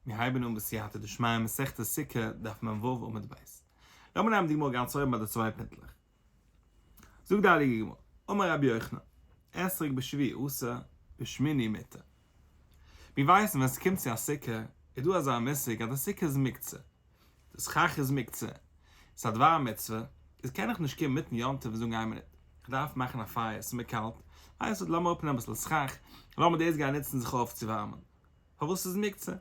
מיר הייבן אן בסייעתא דשמיא מסכת סוכה דף מ ו עמוד ב'. לאמיר נעמען די גמרא גאנץ אויבן ביי די צוויי פינטלעך. זאגט די הייליגע גמרא, אמר רבי יוחנן, אתרוג בשביעי אסור, בשמיני מותר. מיר ווייסן ווען ס'קומט צו א סוכה איז דא אזא מושג אז די סוכה איז מוקצה, די סכך איז מוקצה, ס'איז א דבר מצוה, איז קען איך נישט קומען מיטן יום טוב און זאגן איין מינוט, כ'דארף מאכן א פייער, ס'איז מיר קאלט, ווייסט וואס, לאמיר אפנעמען אביסל סכך, לאמיר דאס גיין נוצן זיך אויפצואווארמען. פארוואס איז מוקצה?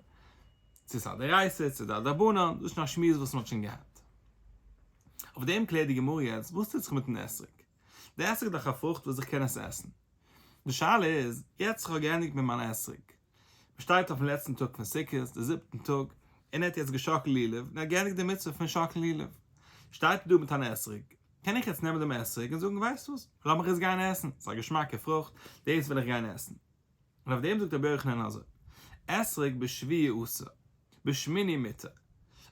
צו ס'איז א דאורייתא, צו ס'איז א דרבנן, דאס איז שוין א שמועס וואס מ'האט שוין געהאט. אויף דעם קלערט די גמרא יעצט, וואס טוט זיך מיטן אתרוג? די אתרוג איז דאך א פרוכט וואס איך קען עס עסן. די שאלה איז, יעצט איך האב געענדיגט מיט מיין אתרוג, מ'שטייט אויפן לעצטן טאג פון סוכות, די זיבטן טאג, און ער האט יעצט געשאקלט לולב, און ער האט געענדיגט די מצוה פון שאקלן לולב. שטייט ער דא מיט אן אתרוג, קען איך יעצט נעמען דעם אתרוג און זאגן, ווייסט וואס, לאמיך עס גיין עסן, ס'איז א געשמאקע פרוכט, דאס וויל איך גיין עסן. און אויף דעם זאגט רבי יוחנן אזוי, אתרוג בשביעי אסור, בשמיני מותר,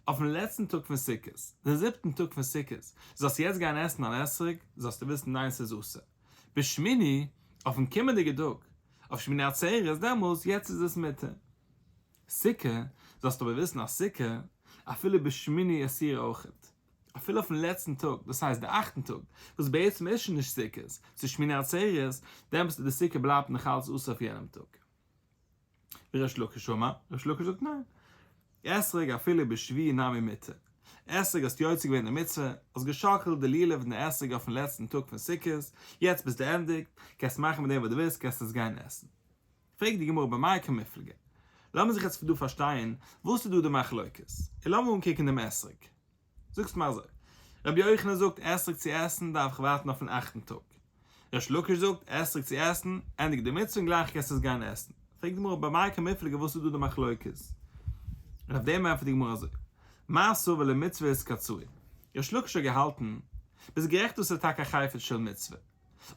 אויפן לעצטן טאג פון סוכות, דעם זיבטן טאג פון סוכות, זאלסטו יעצט גיין עסן אן אתרוג, זאלסטו וויסן ניין ס'איז אסור. בשמיני, אויפן קומענדיגע טאג, אויף שמיני עצרת, דעמאלס, יעצט איז עס מותר. סוכה, זאלסטו אבער וויסן אז סוכה, אפילו בשמיני אסורה אויכעט. אפילו אויפן לעצטן טאג, דאס הייסט די אכטן טאג, וואס בעצם איז שוין נישט סוכות, ס'איז שמיני עצרת, דעמאלס איז די סוכה בלייבט נאך אלץ אסור אויף יענעם טאג. וריש לקיש אמר, ריש לקיש זאגט ניין. אתרוג אפילו בשביעי נמי מותר. אתרוג האסט יוצא געווען די מצוה, האסט געשאקלט די לולב און די אתרוג אויפן לעצטן טאג פון סוכות, יעצט ביסטו ענדיגט, קענסט מאכן מיט דעם וואס דו ווילסט, קענסט עס גיין עסן. פרעגט די גמרא במאי קמיפלגי. לאמיר זיך יעצט דא פארשטיין וואס איז דא די מחלוקת, און לאמיר אנקוקן דעם אתרוג. זאגסט מיר אזוי, רבי יוחנן זאגט אתרוג צו עסן דארף איך ווארטן אויפן אכטן טאג. ריש לקיש זאגט אתרוג צו עסן, ענדיג די מצוה און גלייך קענסטו עס גיין עסן. פרעגט די גמרא במאי קמיפלגי וואס איז דא די מחלוקת? און אויף דעם ענטפערט די גמרא אזוי, מר סבר למצוה איתקצאי. ריש לקיש האט געהאלטן, ביסט גערעכט דאס איז טאקע א חפץ של מצוה,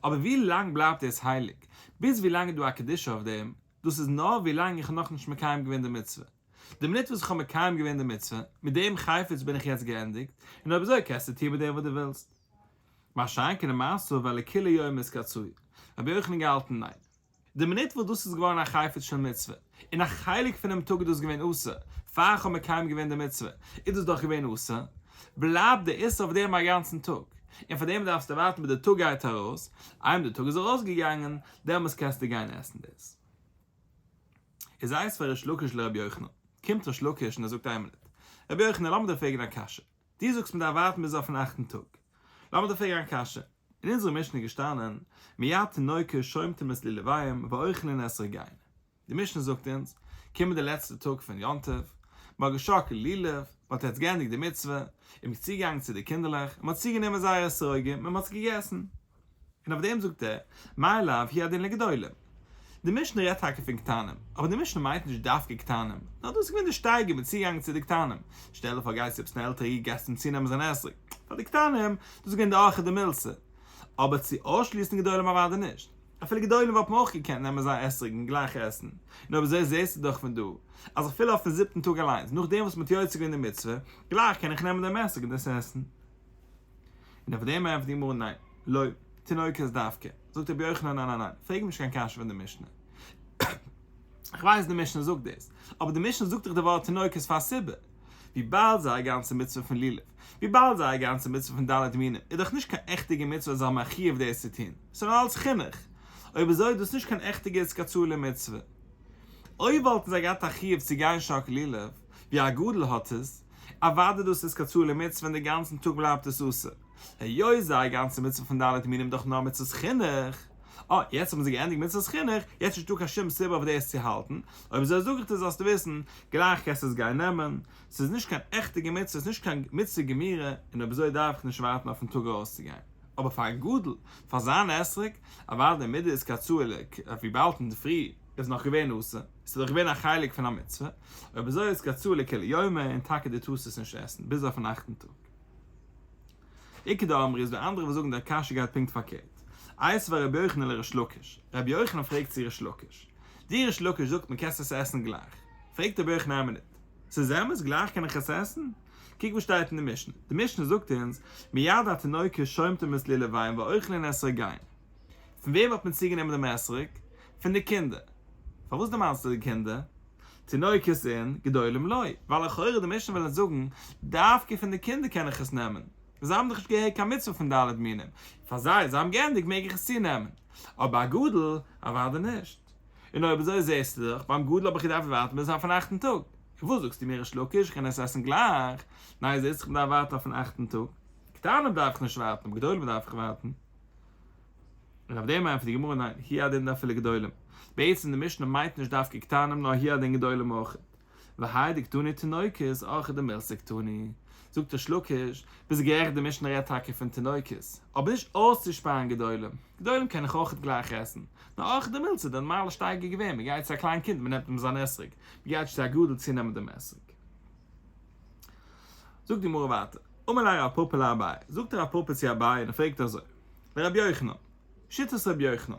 אבער ווי לאנג בלייבט דאס הייליג? ביז ווי לאנג איז דא א קדושה אויף דעם? דאס איז נאר ווי לאנג איך האב נאכנישט מקיים געווען די מצוה. די מינוט וואס איך האב מקיים געווען די מצוה, מיט דעם חפץ בין איך יעצט געענדיגט, און אויב אזוי קענסטו טון מיט דעם וואס דו ווילסט. מה שאין כן למעשה ווייל לכולי יומא איתקצאי. רבי יוחנן געהאלטן ניין. די מינוט וואס דאס איז געווארן א חפץ של מצוה, און א חלק פונעם טאג איז דאס געווען אסור, פאר איך האב מקיים געווען די מצוה, איז דאס דאך געווען אסור, בלייבט די איסור אויף דעם א גאנצן טאג, און פאר דעם דארפסטו ווארטן ביז די טאג גייט ארויס, איינמאל די טאג איז ארויסגעגאנגען, דעמאלס קענסטו גיין עסן דאס. איז איתיביה ריש לקיש לרבי יוחנן, קומט ריש לקיש און ער זאגט איין מינוט, רבי יוחנן לאמיר דיר פרעגן א קשיא, דו זאגסט מען דארף ווארטן ביז אויפן אכטן טאג, לאמיר דיר פרעגן א קשיא, אין אונזערע משנה איז געשטאנען, מיד תינוקות שומטין את לולביהם ואוכלין אתרוגיהן. די משנה זאגט אונז, קומט די לעצטע טאג פון יום טוב, מען האט געשאקלט לולב, מען האט יעצט געענדיגט די מצוה, און מען איז צוגעגאנגען צו די קינדערלעך, און מען האט צוגענומען זייערע אתרוגים און מען האט עס געגעסן. און אויף דעם זאגט ער, מאי לאו הוא הדין לגדולים. די משנה רעדט טאקע פון קטנים, אבער די משנה מיינט נישט דווקא קטנים, נאר דאס איז געווען די שטייגער מיט צוגאנג צו די קטנים. שטעל דיר פאר גייסט צו עפעס אן עלטערע איד גייסט אים צונעמען זיין אתרוג. פאר די קטנים, דאס איז געווען די אורחא דמילתא. אבער צו אויסשליסן גדולים אוודאי נישט. אפילו גדולים וואלט מען אויך געקענט נעמען זייער אתרוג און גלייך עסן. און אויב אזוי זעסטו דאך פון דא, אז אפילו אויפן זיבטן טאג אליינס, נאכדעם וואס מען האט יוצא געווען די מצוה, גלייך קען איך נעמען דעם אתרוג און דאס עסן. און אויף דעם ענטפערט די גמרא ניין, לא, תינוקות דווקא. זאגט רבי יוחנן ניין ניין ניין, פרעג מיר נישט קיין קשיא פון די משנה. איך ווייס די משנה זאגט דאס, אבער די משנה זאגט דאך די ווארט תינוקות פאר א סיבה. וויבאלד זייער גאנצע מצוה פון לולב, וויבאלד זייער גאנצע מצוה פון ד' מינים איז דאך נישט קיין עכטיגע מצוה אז זיי האבן א חיוב דאס צו טון, ס'איז נאר אלס חינוך. אויב אזוי איז דאס נישט קיין עכטיגע איתקצאי למצוה. אויב וואלטן זיי געהאט א חיוב צו גיין שאקל לולב, ווי א גדול האט עס, אוודאי דאס איז איתקצאי למצוה און די גאנצן טאג בלייבט עס אסור. היות זייער גאנצע מצוה פון ד' מינים דאך נאר מצות חינוך. אה, יעצט האבן זיי געענדיגט מצות חינוך, יעצט נישטא קיין שום סיבה אויף דאס צו האלטן, אויב אזוי זאג איך דיר זאלסטו וויסן, גלייך קענסטו עס גיין נעמען, ס'איז נישט קיין עכטיגע מצוה, ס'איז נישט קיין מצוה גמירה, און אויב אזוי דארף איך נישט ווארטן אויפן טאג ארויסצוגיין. אבער פאר א גדול, פאר זיין אתרוג, אוודאי מדאיתקצאי וויבאלד אינדערפרי איז נאך געווען אסור, ס'איז דאך געווען א חלק פון א מצוה, אויב אזוי איתקצאי לכולי יומא און טאקע דו טארסט עס נישט עסן ביז אויפן אכטן טאג. איכא דאמרי איז דא אנדערע וואס זאגן דער קשיא גייט פונקט פארקערט. איתיביה רבי יוחנן לריש לקיש. רבי יוחנן פרעגט צו ריש לקיש. די ריש לקיש זאגט מען קען עס עסן גלייך. פרעגט רבי יוחנן איין מינוט. ס'איז אמת גלייך קען איך עס עסן? קוק וואס שטייט אין די משנה. די משנה זאגט אונז מיד התינוקות שומטין את לולביהן ואוכלין אתרוגיהן. פון וועם האט מען צוגענומען דעם אתרוג? פון די קינדער. פארוואס דערמאנסטו די קינדער? תינוקות אין, גדולים לא, ווייל לכאורה די משנה וויל אונז זאגן, דווקא פון די קינדער קען איך עס נעמען, זיי האבן דאך נישט געהעריג קיין מצוה פון ד' מינים, פאר זיי, זיי האבן געענדיגט מעג איך עס צונעמען, אבער א גדול, אוודאי נישט. און אויב אזוי זעסטו דאך, ביים גדול האב איך געדארפט ווארטן ביז אויפן אכטן טאג. און וואס זאגסטו מיר ריש לקיש, איך קען עס עסן גלייך? ניין זעסט איך דארף ווארטן אויפן אכטן טאג. קטנים דארף איך נישט ווארטן, אבער גדולים דארף איך ווארטן. און אויף דעם ענטפערט די גמרא ניין, הוא הדין אפילו גדולים. בעצם די משנה מיינט נישט דווקא קטנים נאר הוא הדין גדולים אויך. והאי דקתני תינוקות אורחא דמילתא קתני. זאגט ריש לקיש, ביסט גערעכט די משנה רעדט טאקע פון תינוקות, אבער נישט אויסצושפארן גדולים, גדולים קען איך אויכעט גלייך עסן, נאר אורחא דמילתא די נארמאלע שטייגער געווען, מען גייט צו א קליין קינד מען נעמט אים זיין אתרוג, מען גייט נישט צו א גדול צונעמען דעם אתרוג. זאגט די גמרא ווייטער, אמר ליה רב פפא לאביי, זאגט רב פפא צו אביי און ער פרעגט אזוי, לרבי יוחנן, שיטת רבי יוחנן,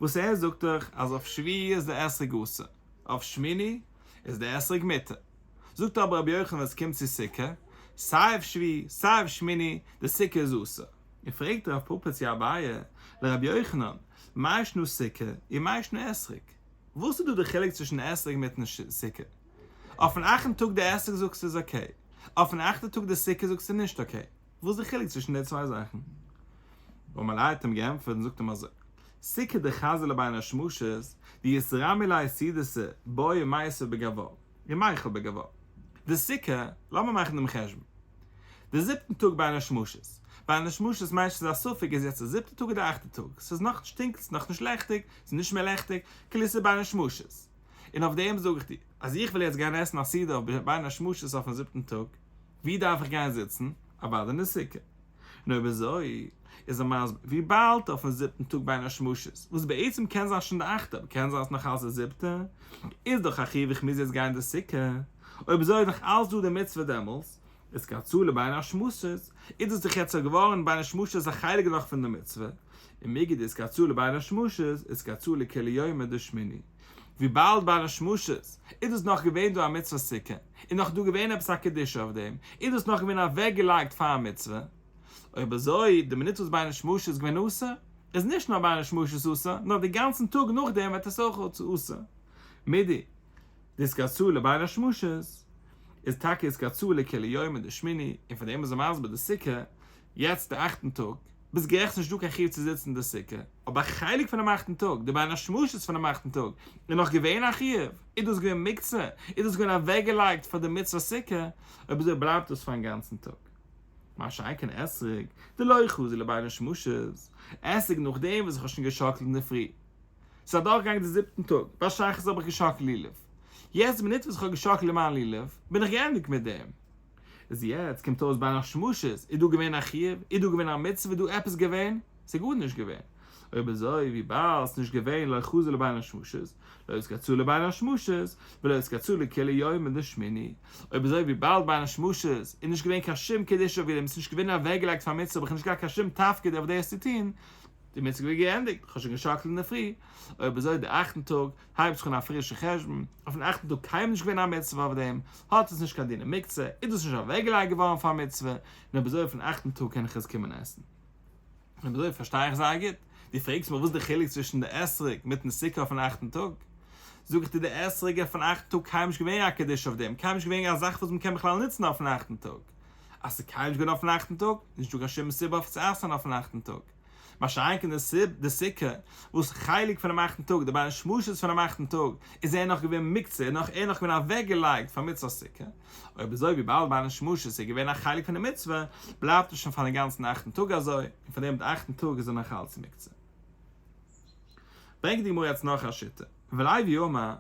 וואס ער זאגט דאך אז אויף שביעי איז די אתרוג אסור, אויף שמיני איז די אתרוג מותר. זאגט אבער רבי יוחנן ווען עס קומט צו סוכה, סיי אויף שביעי סיי אויף שמיני, די סוכה איז אסור. און פרעגט רב פפא צו אביי, לרבי יוחנן, מאי שנא סוכה ומאי שנא אתרוג? וואס איז דא די חילוק צווישן אתרוג מיטן סוכה? אויפן אכטן טאג די אתרוג זאגסטו איז okay, אויפן אכטע טאג די סוכה זאגסטו נישט okay, וואס איז די חילוק צווישן די צוויי זאכן? אמר ליה האט אים געענטפערט און זאגט אים אזוי, סוכה דחזיא לבין השמשות, דאיתרמי ליה סעודתא בעי מיתבה בגווה, ומיכל בגווה. די סוכה, לאמיר מאכן דעם חשבון. די זיבטן טאג בין השמשות. בין השמשות מיינט ס'איז א ספק איז יעצט די זיבטע טאג אדער אכטע טאג, ס'איז נאכנישט טונקל, ס'איז נאכנישט לעכטיג, ס'איז נישט מער לעכטיג, כאילו ס'איז בין השמשות. און אויף דעם זאג איך דיר, אז איך וויל יעצט גיין עסן א סעודה אויף בין השמשות אויפן זיבטן טאג, ווי דארף איך גיין זיצן? אוודאי אין די סוכה. און אויב אזוי איז ער מסביר, וויבאלד אויפן זיבטן טאג בין השמשות, וואס בעצם קען זיין שוין די אכטע אבער קען זיין אז נאך אלס די זיבטע, איז דאך א חיוב איך מוז יעצט גיין אין די סוכה, אויב אזוי איז נאך אלס דא די מצוה דעמאלס, איתקצאי לבין השמשות, איז דאס דאך יעצט געווארן בין השמשות א חלק נאך פון די מצוה, ומיגו דאיתקצאי לבין השמשות, איתקצאי לכולי יומא דשמיני. וויבאלד בין השמשות איז דאס נאך געווען דא א מצוה סוכה, איז נאך דא געווען עפעס א קדושה אויף דעם, איז דאס נאך געווען אוועק געלייגט פאר א מצוה, אויב אזוי די מינוט וואס בין השמשות איז געווען אסור, איז נישט נאר בין השמשות אסור, נאר די גאנצן טאג נאכדעם ווערט עס אויך אסור. מידי דאיתקצאי לבין השמשות, איז טאקע איתקצאי לכולי יומא דשמיני, און פון דעם איז ער מסביר די סוכה, יעצט די אכטן טאג, ביסט גערעכט ס'נישט דא קיין חיוב צו זיצן אין די סוכה, אבער א חלק פונעם אכטן טאג, די בין השמשות פונעם אכטן טאג, איז נאך געווען א חיוב, איז דאס געווען מוקצה, איז דאס געווען אוועקגעלייגט פאר די מצוה סוכה, אויב אזוי בלייבט דאס פארן גאנצן טאג. מה שאין כן אתרוג, דלא חזי לבין השמשות, אתרוג נאכדעם וואס איך האב שוין געשאקלט אינדערפרי, ס'איז אדורכגעגאנגען די זיבטן טאג, ביי שחרית האב איך געשאקלט לולב, יעצט די מינוט וואס איך האב געשאקלט מיין לולב, בין איך געענדיגט מיט דעם. איז יעצט קומט אויס בין השמשות איז דא געווען א חיוב? איז דא געווען א מצוה? איז דא עפעס געווען? ס'איז גארנישט געווען. אויב אזוי וויבאלד ס'נישט געווען לא חזי לבין השמשות, לא איתקצאי לבין השמשות, ולא איתקצאי לכולי יומא דשמיני. אויב אזוי וויבאלד בין השמשות איז נישט געווען קיין שום קדושה אויף דעם, ס'איז נישט געווען אוועקגעלייגט פאר מצוה האב איך נישט געהאט קיין שום תפקיד אויף דאס צו טון, די מצוה איז געווען געענדיגט, כ'האב שוין געשאקלט אינדערפרי, אויב אזוי די אכטן טאג הייבט זיך אן א פרישע חשבון, אויפן אכטן טאג קיינמאל נישט געווען א מצוה אויף דעם, האט עס נישט קיין דיני מוקצה, איז דאס נישט אוועקגעלייגט געווארן פאר מצוה, און אויב אזוי אויפן אכטן טאג קען איך עס קומען עסן. אויב אזוי פארשטיי איך זייער גוט, דו פרעגסט מיך וואס די חילוק צווישן די אתרוג מיטן סוכה אויפן אכטן טאג, זאג איך דיר די אתרוג אויפן אכטן טאג קיינמאל נישט געווען א קדושה אויף דעם, קיינמאל נישט געווען א זאך וואס מ'קען בכלל נוצן אויפן אכטן טאג, אז ס'איז קיינמאל נישט געווען אויפן אכטן טאג, איז נישטא קיין שום סיבה אויף צו אסר'ן אויפן אכטן טאג. מה שאין כן די סוכה, וואס חלק פונעם אכטן טאג, די בין השמשות פונעם אכטן טאג, איז ער נאך געווען מוקצה, איז נאך ער נאך געווען אוועקגעלייגט פאר מצוות סוכה. אויב אזוי וויבאלד בין השמשות איז געווען א חלק פון די מצוה, בלייבט עס שוין פארן גאנצן אכטן טאג אזוי, און פאר דעם די אכטן טאג איז ער נאך אלץ מוקצה. ברענגט די גמרא יעצט נאך א שיטה, ולוי אמר,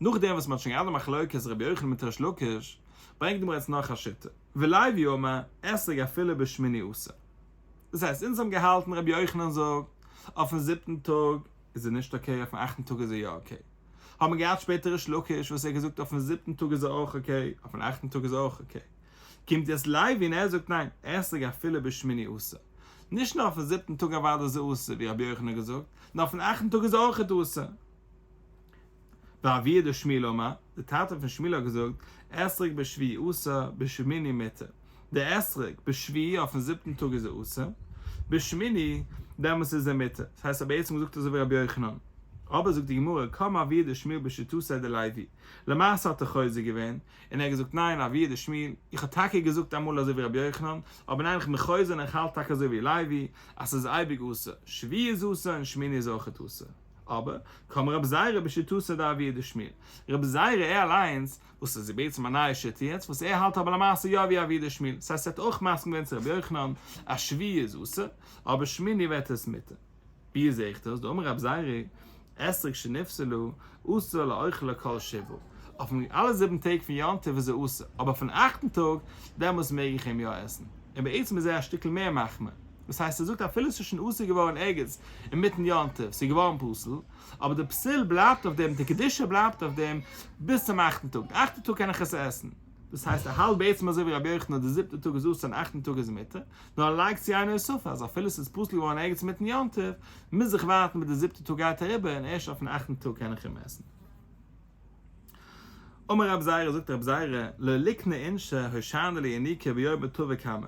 נאכדעם וואס מען האט שוין געהאט די מחלוקת רבי יוחנן מיט ריש לקיש, ברענגט די גמרא יעצט נאך א שיטה, ולוי אמר, אתרוג אפילו בשמיני אסור. דאס הייסט אונז האבן געהאלטן רבי יוחנן זאגט אויפן זיבטן טאג איז ער נישט okay אויפן אכטן טאג איז ער יא okay. האבן מיר געהאט שפעטער ריש לקיש וואס ער האט געזאגט אויפן זיבטן טאג איז ער אויך okay אויפן אכטן טאג איז ער אויך okay. קומט יעצט לוי און ער זאגט ניין אתרוג אפילו בשמיני אסור. נישט נאר אויפן זיבטן טאג אוודאי איז ער אסור ווי רבי יוחנן האט געזאגט, נאר אויפן אכטן טאג איז ער אויך אסור. ואבוה דשמואל אמר, די טאטע פון שמואל האט געזאגט, אתרוג בשביעי אסור, בשמיני מותר. די אתרוג בשביעי אויפן זיבטן טאג איז ער אסור, בשמיני דעמאלס איז ער מותר. דאס הייסט ער האט בעצם געזאגט אזוי ווי רבי יוחנן. אבער זאגט די גמרא, קם אבוה דשמואל בשיטתיה דלוי, למעשה האט ער חוזר געווען, און ער האט געזאגט ניין אבוה דשמואל, איך האב טאקע געזאגט אמאל אזוי ווי רבי יוחנן, אבער ניין איך בין חוזר און איך האלט טאקע אזוי ווי לוי, אז ס'איז אייביג אסור, שביעי איז אסור און שמיני איז אויכעט אסור. אבער, קם רבי זירא בשיטתיה דאבוה דשמואל, רבי זירא ער אליינס, וואס איז בעצם א נייע שיטה יעצט, וואס ער האלט אבער למעשה יא ווי אבוה דשמואל, ס'הייסט ער האט אויך מסכים געווען צו רבי יוחנן אז שביעי איז אסור, אבער שמיני ווערט עס מותר. ווי זעה איך דאס? דאמר רב זירא, אתרוג שנפסלה, אסור לאוכלה כל שבעה. אויפן אלע זיבן טעג פון יום טוב איז ער אסור, אבער אויפן אכטן טאג, דעמאלס מעג איך אים יא עסן. און בעצם איז ער א שטיקל מער מחמיר. דאס הייסט ער זאגט אפילו ס'איז שוין אסור געווארן ערגעץ אינמיטן יום טוב, ס'איז געווארן פסול, אבער די פסול בלייבט אויף דעם, די קדושה בלייבט אויף דעם ביז צום אכטן טאג. די אכטע טאג קען איך עס עסן. דאס הייסט ער האלט בעצם אזוי ווי רבי יוחנן אז די זיבטע טאג איז אסור און אכטן טאג איז מותר, נאר ער לייגט צו איין הוספה אז אפילו ס'איז פסול געווארן ערגעץ אינמיטן יום טוב, מוז איך ווארטן ביז די זיבטע טאג גייט אריבער און ערשט אויפן אכטן טאג קען איך אים עסן. אמר רב זירא, זאגט רב זירא, לא ליקני אינשי הושענא לינוקא ביומא טבא קמא,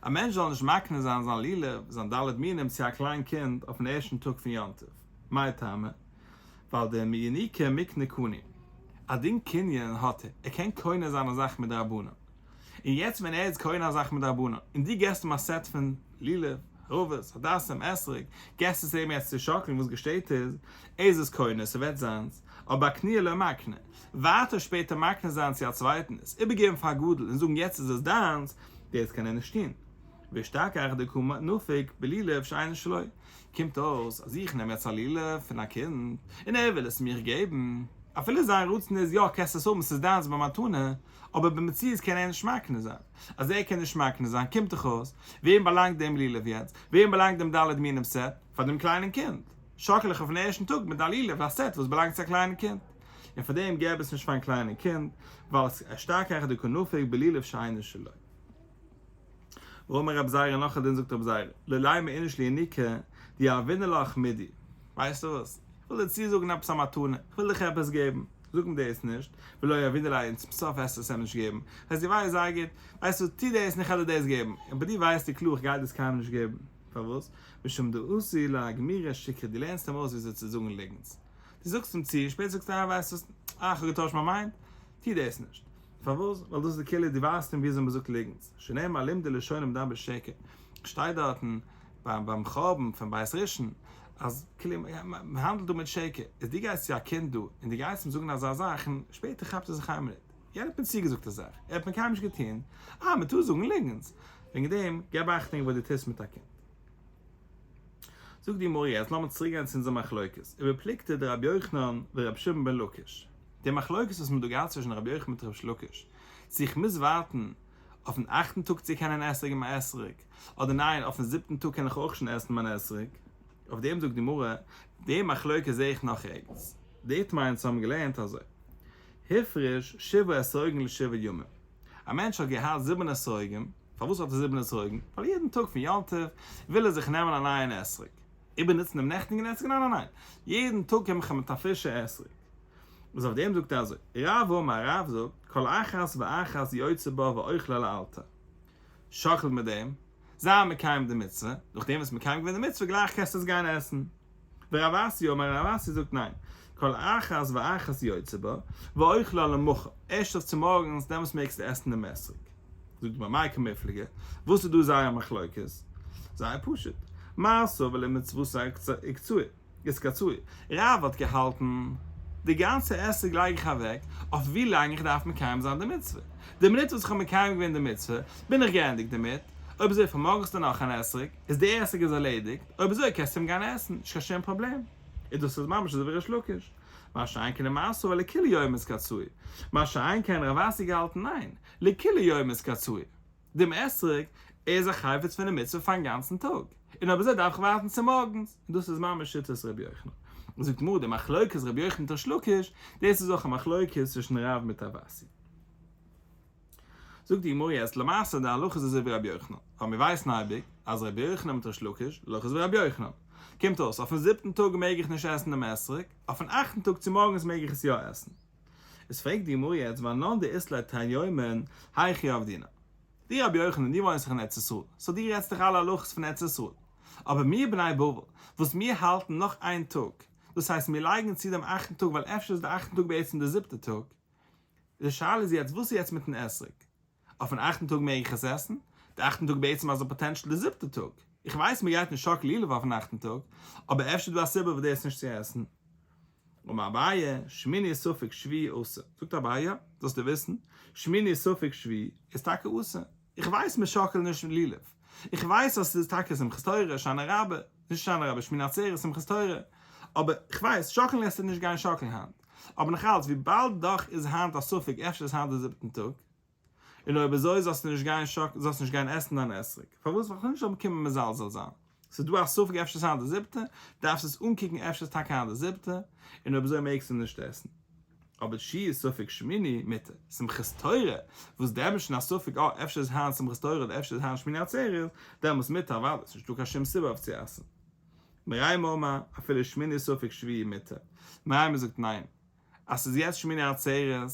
א מענטש זאל נישט מקנה זיין זיין לולב, זיין ד' מינים צו א קליין קינד אויפן ערשטן טאג פון יום טוב, מאי טעמא? ווייל דמינוקא מיקנא קני. א דין קנין האט ער, ער קען קונה זיין א זאך מדרבנן. און יעצט ווען ער איז קונה א זאך מדרבנן, און דו געסט אים א סעט פון לולב, ערבות, הדסים, אתרוג, געסט עס אים יעצט צו שאקלן, וואס געשעט איז, ער איז עס קונה, ס'ווערט זיינס, אבער אקנויי לא מקנה. ווייטער שפעטער מקנה זיין צו א צווייטן, עס איבערגעבן פאר א גדול און זאגן יעצט איז עס דיינס, דאס קען ער נישט טון. ואשתכח דקא נפיק בלולב שאינו שלו, קומט אויס אז איך נעם יעצט א לולב פון א קינד און ער וויל עס מיך געבן, אפילו זיין רצון איז יא קענסט עס האבן ס'איז דיינס במתנה, אבער במציאות קען ער נישט מקנה זיין, אז ער קען נישט מקנה זיין קומט דאך אויס, וועם באלאנגט דעם לולב יעצט? וועם באלאנגט דעם ד' מינים סעט? פאר דעם קליינעם קינד. שאקל איך אויפן ערשטן טאג מיט א לולב א סעט וואס באלאנגט צו א קליינעם קינד. און פאר דעם געב עס נישט פארן קליינעם קינד, ווייל אשתכח דקא נפיק בלולב שאינו שלו. ואמר רב זירא נאך א דין זאגט רב זירא, לא לימא איניש לינוקא דיהבינא לך מידי, ווייסטו וואס, איך וויל דיר צוזאגן עפעס א מתנה, איך וויל דיך עפעס געבן, זאג אים דאס נישט, ולא יהבינא ליה און צום סוף וועסטו עס אים נישט געבן, הייסט דו ווייסט זייער גוט, ווייסט וואס, טו דאס און איך וועל דיר דאס געבן, און ביי דיר ווייסטו קלאר איך גיי דאס קיינמאל נישט געבן, פארוואס? משום דאתי לאגמורי שקרי, דו לערנסט אים אויס וויאזוי צו זאגן ליגנטס, דו זאגסט אים צו, שפעטער זאגסטו אה ווייסט וואס, אה איך האב געטוישט מיין mind, טו דאס נישט. פארוואס? ווייל דאס איז די כאילו דו ווייזט אים וויאזוי מ'זאגט ליגנטס, שנאמר לימדו לשון מדבר שקר, שטייט דארטן ביים ביים חורבן פון בית ראשון אז כאילו מ'האנדלט דא מיט שקר, איז דו גייסט צו א קינד דא און דו גייסט אים זאגן אזא זאך און שפעטער כאפט ער זיך איין מינוט, יענער האט מיר צוגעזאגט א זאך, ער האט מיר קיינמאל נישט געטון, אה מ'טאר זאגן ליגנטס, וועגן דעם געב אכטונג וואס דו טוסט מיט א קינד. זאגט די גמרא יעצט לאמיר צוריק גיין צו אונזער מחלוקת, ובפלוגתא דרבי יוחנן ורבי שמעון בן לקיש, די מחלוקת וואס מען האט דא געהאט צווישן רבי יוחנן מיט ריש לקיש, צו איך מוז ווארטן אויפן אכטן טאג צו קענען אתרוג'ן מיין אתרוג, אדער ניין אויפן זיבטן טאג קען איך אויך שוין עסן מיין אתרוג, אויף דעם זאגט די גמרא, די מחלוקת זעה איך נאך ערגעץ, דאיתמר אונז האבן געלערנט אזוי, הפריש שבעה אתרוגין לשבעה ימים, א מענטש האט געהאט זיבן אתרוגים, פארוואס האט ער זיבן אתרוגים? ווייל יעדן טאג פון יום טוב וויל ער זיך נעמען א נייען אתרוג. איבערנוצן דעם נעכטיגן אתרוג? ניין ניין ניין, יעדן טאג קום איך מיט א פרישע אתרוג. וואס אויף דעם זאגט ער אזוי, רב אמר, רב זאגט, כל אחת ואחת יוצא בה ואוכלה לאלתר. שאקלט מיט דעם, זיי מקיים די מצוה, נאכדעם וואס מקיים געווען די מצוה גלייך קענסטו עס גיין עסן. ורב אסי אמר, רב אסי זאגט ניין, כל אחת ואחת יוצא בה, ואוכלה למחר, ערשט אויף צומארגנס דעמאלטס מעגסטו עסן דעם אתרוג. זאגט די גמרא מאי קמיפלגי, וואס איז דא זייער מחלוקת? זייער פשוט, מר סבר למצוותא איתקצאי, רב האט געהאלטן, די גאנצע אתרוג לייג איך אוועק אויף ווי לאנג איך דארף מקיים זיין די מצוה, די מינוט וואס איך האב מקיים געווען די מצוה בין איך געענדיגט דערמיט, אויב אזוי פארמאגסטו נאך אן אתרוג, איז די אתרוג איז ערלעדיגט, אויב אזוי קענסטו אים גיין עסן, נישט קיין שום פראבלעם. איז דאס איז ממש אזוי ווי ריש לקיש. מה שאין כן ומר סבר לכולי יומא איתקצאי. מה שאין כן רב אסי געהאלטן ניין, לכולי יומא איתקצאי. דעם אתרוג איז א חפץ פון די מצוה פארן גאנצן טאג, און אויב אזוי דארף איך ווארטן צו מארגנס, און דאס איז ממש שיטת רבי יוחנן. זאגט גמרא די מחלוקת רבי יוחנן מיט ריש לקיש, דאס איז אויך א מחלוקת צווישן רב מיט רב אסי. זאגט די גמרא יעצט למעשה די הלכה איז אזוי ווי רבי יוחנן, ווייל מיר ווייסן אייביג אז רבי יוחנן מיט ריש לקיש, די הלכה איז ווי רבי יוחנן. קומט אויס אויפן זיבטן טאג מעג איך נישט עסן דעם אתרוג, אויפן אכטן טאג צומארגנס מעג איך עס יא עסן. איז פרעגט די גמרא יעצט ואנן דאית ליה תרין יומין היכי עבדינן. דו רבי יוחנן דו וואוינסט דאך אין ארץ ישראל, so דו רעדסט דאך אלע הלכות פון ארץ ישראל. אבער מיר בני בבל וואס מיר האלטן נאך איין טאג. דאס הייסט מיר לייגן צו דעם אכטן טאג ווייל אפשר איז די אכטן טאג בעצם די זיבטע טאג. די שאלה איז יעצט וואס איז יעצט מיטן אתרוג? אויפן אכטן טאג מעג איך עס עסן? די אכטן טאג בעצם אז potential די זיבטע טאג. איך ווייס מען גייט נישט שאקל לולב אויפן אכטן טאג, אבער אפשר איז דא א סיבה וואס דאס נישט צו עסן. אמר אביי, שמיני ספק שביעי אסור. זאגט אביי, זאלסטו וויסן, שמיני ספק שביעי איז טאקע אסור. איך ווייס מען שאקלט נישט לולב. איך ווייס אז ס'איז טאקע שמחת תורה, הושענא רבה, נישט הושענא רבה, שמיני עצרת, שמחת תורה. אבער איך ווייס, שאקלן וועסטו נישט גיין שאקלן היינט. אבער נאכאלץ, וויבאלד דאך איז היינט א ספק אפשר איז היינט די זיבטן טאג, און אויב אזוי זאלסטו נישט גיין שאק, זאלסט נישט גיין עסן דיין אתרוג. פארוואס? ווייל כ'וויל נישט זאל קומען מזלזל זיין. ס'איז דא א ספק אפשר איז היינט די זיבטע, דארפסט עס אנקוקן אפשר איז טאקע היינט די זיבטע, און אויב אזוי מעגסטו נישט עסן. אבער תשיעי ספק שמיני מותר, שמחת תורה, וואס דעמאלט שוין א ספק אה אפשר איז היינט שמחת תורה אדער אפשר איז היינט שמיני עצרת, דעמאלטס מותר אוודאי, ס'נישט דא קיין שום סיבה אויף צו עסן. מרימר אמר, אפילו שמיני ספק שביעי מותר. מרימר זאגט ניין, אז ס'איז יעצט שמיני עצרת,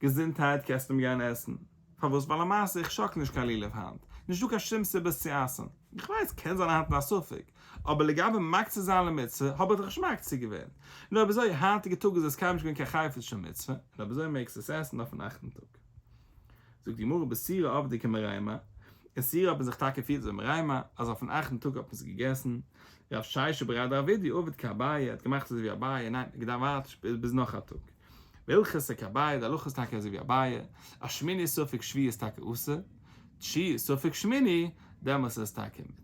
געזונטהייט קענסטו אים גיין עסן. פארוואס? ווייל למעשה איך שאקל נישט קיין לולב היינט. נישטא קיין שום סיבה עס צו אסר'ן. איך ווייס, קען זיין היינט איז א ספק. אבער לגבי מקצה זיין למצוה, האב איך דאך נישט מקצה געווען. און אויב אזוי, היינטיגע טאג איז עס קיינמאל נישט געווען קיין חפץ של מצוה, און אויב אזוי מעגסטו עס עסן אויפן אכטן טאג. זאגט די גמרא בסוריא עבדי כמרימר, אין סורא האט מען זיך טאקע געפירט אזוי מרימר, אז אויפן אכטן טאג האט מען עס געגעסן, רב שישא בריה דרב אידי עבד כאביי, ער האט געמאכט אזוי ווי אביי, ניין, ער געדארפט ווארטן ביז נאך א טאג. והלכתא כאביי, די הלכה איז טאקע אזוי ווי אביי, אז שמיני ספק שביעי איז טאקע אסור, תשיעי ספק שמיני, דעמאלס איז עס טאקע מותר.